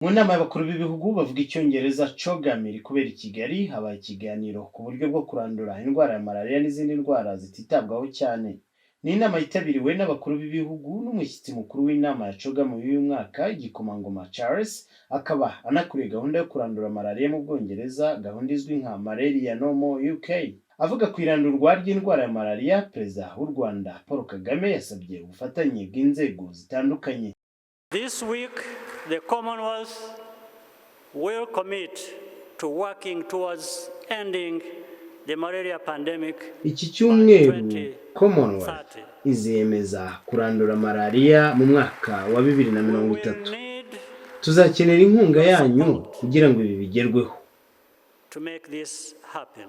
Mu nama y'abakuru b'ibihugu bavuga Icyongereza, CHOGM, iri kubera i Kigali, habaye ikiganiro ku buryo bwo kurandura indwara ya malariya n'izindi ndwara zititabwaho cyane. Ni inama yitabiriwe n'abakuru b'ibihugu n'umushyitsi mukuru w'inama ya CHOGM y'uyu mwaka, Igikomangoma Charles, akaba anakuriye gahunda yo kurandura malariya mu Bwongereza, gahunda izwi nka Malaria No More UK. Avuga ku irandurwa ry'indwara ya malariya, Perezida w'u Rwanda Paul Kagame yasabye ubufatanye bw'inzego zitandukanye. This week, the Commonwealth will commit to working towards ending the malaria pandemic. Iki cyumweru Commonwealth iziyemeza kurandura malariya mu mwaka wa 2030. Tuzakenera inkunga yanyu kugira ngo ibi bigerweho. To make this happen.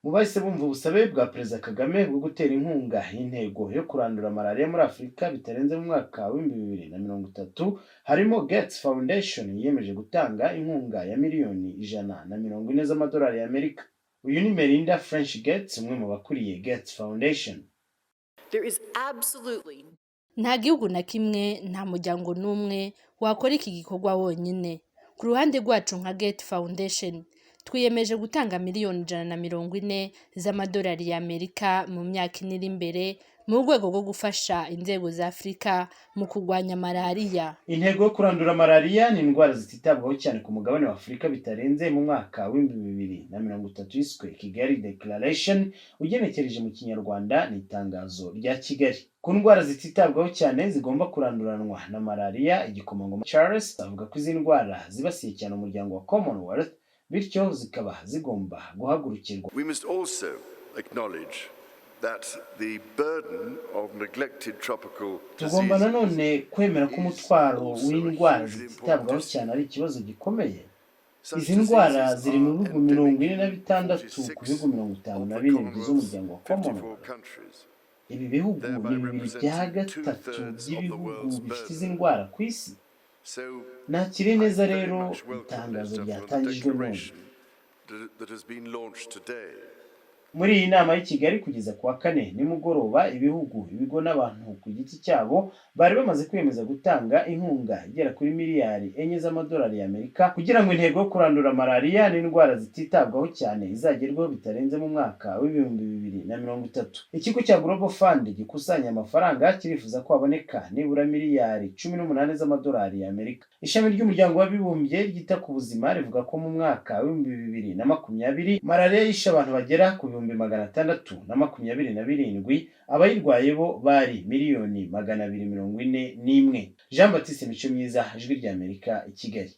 Mu bahise bumva ubusabe bwa Perezida Kagame bwo gutera inkunga intego yo kurandura malariya muri Afurika bitarenze mu mwaka wa 2030, harimo Gates Foundation yiyemeje gutanga inkunga ya miliyoni 140 z'amadolari y'Amerika. Uyu ni Melinda French Gates, umwe mu bakuriye Gates Foundation. There is absolutely Nta gihugu na kimwe, nta muryango n'umwe wakora iki gikorwa wonyine. Ku ruhande rwacu nka Gates Foundation, twiyemeje gutanga miliyoni 140 z'amadolari y'Amerika mu myaka 4 iri imbere mu rwego rwo gufasha inzego za Afurika mu kurwanya malariya. Intego yo kurandura malariya ni indwara zititabwaho cyane ku mugabane wa Afurika bitarenze mu mwaka wa 2030 yiswe Kigali Declaration, ugenekereje mu Kinyarwanda ni Itangazo rya Kigali. Ku ndwara zititabwaho cyane zigomba kuranduranwa na malariya, Igikomangoma Charles avuga ko izi ndwara zibasiye cyane umuryango wa Commonwealth, bityo zikaba zigomba guhagurukirwa. We must also acknowledge that the burden of neglected tropical Tugomba nanone kwemera ko umutwaro w'indwara zititabwaho cyane ari ikibazo gikomeye. Izi ndwara ziri mu bihugu 46 ku bihugu 54 bigize umuryango wa Commonwealth. Ibi bihugu ni bibiri bya gatatu by'ibihugu bifite izi ndwara ku isi. Nakiriye neza rero itangazo ryatangijwe none. Muri iyi nama y'i Kigali, kugeza ku wa kane nimugoroba, ibihugu, ibigo n'abantu ku giti cyabo bari bamaze kwiyemeza gutanga inkunga igera kuri miliyari 4 z'amadolari y'Amerika kugira ngo intego yo kurandura malariya n'indwara zititabwaho cyane izagerweho bitarenze mu mwaka wa 2030. Ikigo cya Global Fund gikusanya amafaranga kirifuza ko haboneka nibura miliyari 18 z'amadolari y'Amerika. Ishami ry'Umuryango w'Abibumbye ryita ku buzima rivuga ko mu mwaka wa 2020 malariya yishe abantu bagera ku 627,000, abayirwaye bo bari miliyoni 241. Jean Baptiste Mico Myiza, Ijwi ry'Amerika, i Kigali.